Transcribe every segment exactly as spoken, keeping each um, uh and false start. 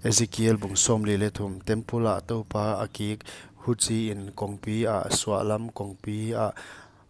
Ezekiel bung sawmli leh thum. Temple ah Toupa a kik, huchiin kongpi ah, suahlam kongpi ah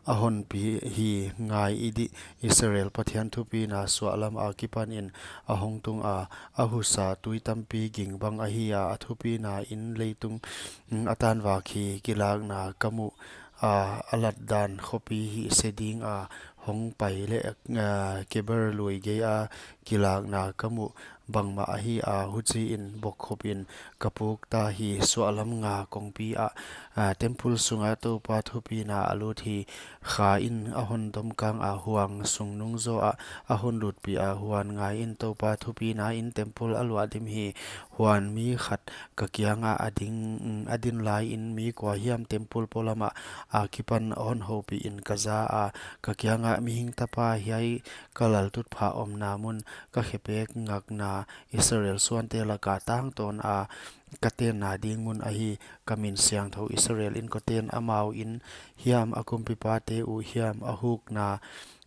a honpi hi. Ngai i dih, Israel Pathian thupina suahlam akipanin a hongtung a, a husa tui tampi ging bang ahi a, a thupina in leitung, mm, a tanvak hi. Kilakna ka muh a, a latdan khopi hi se ding a, hong pai leh, ah, Kebar lui gei a kilakna ka muh bangmah ahi a, huchiin bokkhopin ka puk ta hi. Suahlam nga kongpi ah, ah, temple sunga Toupa thupina a lut hi. Kha in a hon domkang a, huang sung nungzaw ah a hon lutpih a, huan ngai in, Toupa thupina in temple a luahdim hi. Huan mi khat ka kiangah a ding, a din laiin, mi kua hiam temple polamah akipan hon houpihin ka za a, ka kiangah, mihing tapa, hiai ka laltutphah omna mun, ka khepek ngakna, Israel suante laka tangtawn a ka tenna ding mun ahi. Ka min siangthou Israel in koten, amau in hiam, a kumpipate uh hiam, a hukna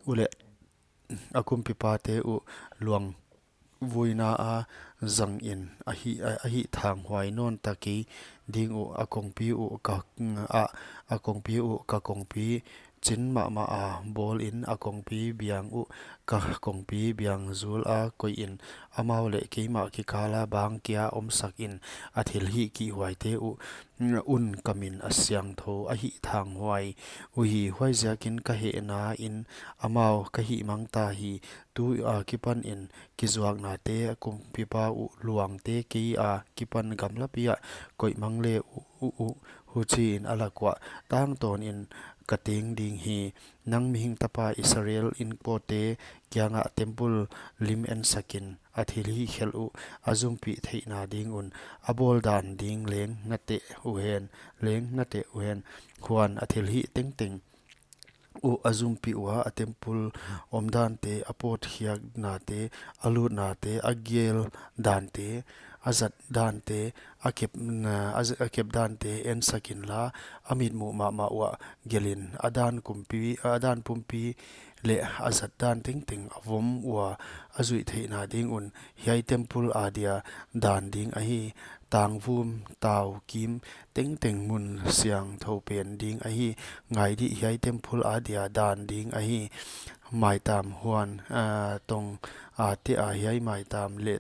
uh leh a kumpipate uh luang vuina a zangin a hih, a, a hih thanghuai nawn ta kei ding uh. A kongpi uh ka, a, a kongpi uh ka kongpi chin mahmah a bawlin, a kongpi biang uh ka kongpi biang zul a koihin, amau leh keimah kikala bang kia omsakin, a thilhih kihhuaite uh un ka min a siangthou, a hih thanghuai uhi. Huaiziakin ka hehna in amau ka hihmang ta hi. Tu akipanin kizuaknate, kumpipa uh luangte kei akipan gamlapi ah koihmang le uh, uh, uh, huchiin a lak uah tangtawnin ka teng ding hi. Nang mihing tapa, Israel inkote kiangah temple lim ensakin, a thilhih khelh uh a zumpih theihna ding un, a bawldan ding leng na teh uhen, leng na teh uhen. Huan a thilhih tengteng uh a zumpih ua, a temple omdante, a pawtkhiaknate, a lutnate, a geldante, a zatdante, a kep, a z-, a kepdante ensakin la, a mitmuh mahmah uah gelhin, a dan kumpi, a dan pumpi leh a zatdan tengteng a vom ua a zuih theihna ding un. Hiai temple adia dan ding ahi. Tangvum tau kim tengteng mun siangthou pen ding ahi. Ngai dih, hiai temple adia dan ding ahi. Maitam huan, ah, tong a te a, hiai maitam leh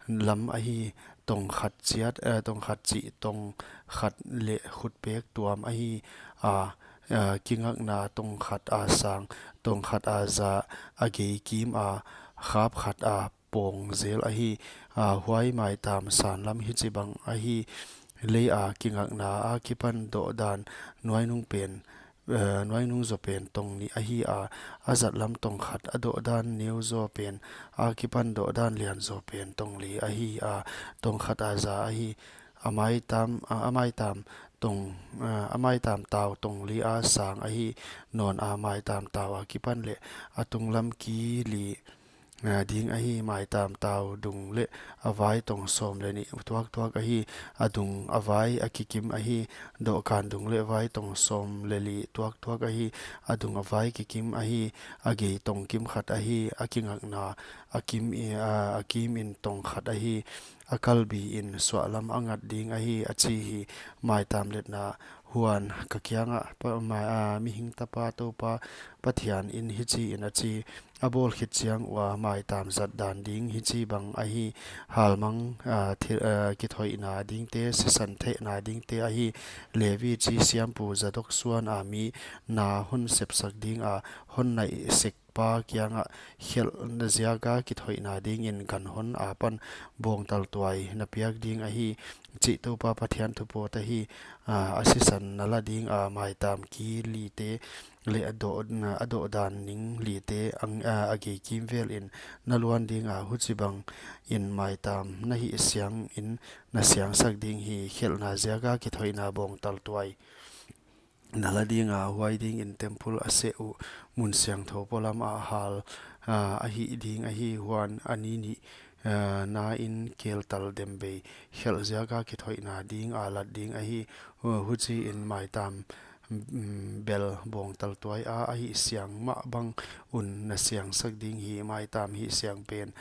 lam ahi. Tong khat chiat, eh, tong khat chih, tong khat leh khutpek tuam ahi. Ah, ah, kingakna tong khat a sang, tong khat a za, a gei kim a khap khat a pawng zel ahi. Ah, huai maitam sanlam hichibang ahi. Lei a kingakna akipan dohdan nuainung pen, eh, nuainung zaw pen tong nih ahi a, a zatlam tong khat, a dohdan neu zaw pen akipan dohdan lian zaw pen tong li ahi a, tong khat a za ahi. A maitam, a, a maitam tong, a, a maitam tau tong li a sang ahi. Nawn a maitam tau akipan leh a tunglam ki li, a, ding ahi. Maitam tau dung leh a vai tong sawm leh nih tuaktuak ahi. A dung a vai a kikim ahi. Dohkan dung leh vai tong sawm leh li tuaktuak ahi. A dung a vai kikim ahi. A gei tong kim khat ahi. A kingakna a kim i, a, a kimin tong khat ahi. A kalbiin suahlam a ngat ding ahi, a chi hi. Maitam letna. Huan ka kiangah, pa, ma, a, mihing tapa, Toupa Pathian in hichiin a chi, a bawl khit chiang ua maitam zatdan ding hichibang ahi. Halmang, a, thi, a, kithoihna dingte, sisan theihna dingte ahi. Levi chi siampu Zadok suan a mi na hon sepsak ding a, hon naih sek pa kiangah khelhna ziaka kithoihna dingin ganhon apan bawngtal tuai na piak ding ahi, chih Toupa Pathian thu pawt ahi. A, a sisan na la ding a, maitam ki lite leh a doh, a dohdan ning lite ang, a, a gei kimvelin na luan ding a, huchibangin maitam na hih siangin na siangsak ding hi. Khelhna ziaka kithoihna bawngtal tuai na la ding a, huai dingin temple a seh uh mun siangthou polam a hal, a, a hih ding ahi. Huan a ni nih, a, na in keltal dembei khelh ziaka kithoihna ding a lat ding ahi. Hu-, huchiin maitam, mm, bel bawngtal tuai a, a hih siang mah bang un na siangsak ding hi. Maitam hih siang pen,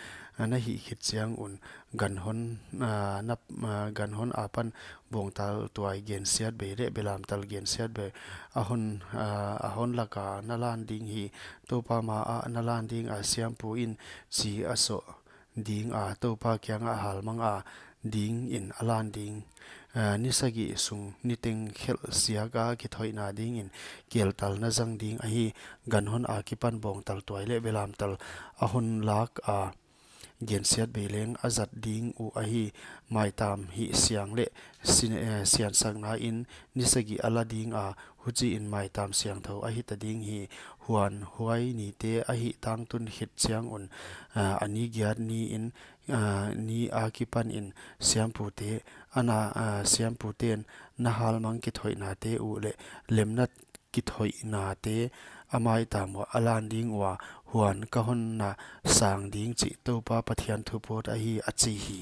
na hih khit chiang un, ganhon, ah, na, ah, ganhon akipan bawngtal tuai gensiatbei leh belamtal gensiatbei a hon, ah, a hon lak a na lan ding hi. Toupa ma ah na lan ding a, siampu in chi a soh ding a, Toupa kiang ah halmang a ding in a lan ding. Ah, ni sagih sung niteng khelh siak a kithoihna ding in keltal na zang ding ahi. Ganhon akipan bawngtal tuai leh belamtal a hon lak a gensiatbei leng a zat ding uh ahi. Maitam hih siang leh sin-, eh, siansakna in ni sagih a la ding a, huchi in maitam siangthou a hita ding hi. Huan huai nite ahih tangtun khit chiang un, ah, a ni giat ni in, ah, ni akipan in siampute a na, ah, siampute'n na halmang kithoihnate uh leh lemna kithoihnate a maitam uah a lan ding ua, huan ka hon na sang ding chih Toupa Pathian thuput ahi, a chi hi.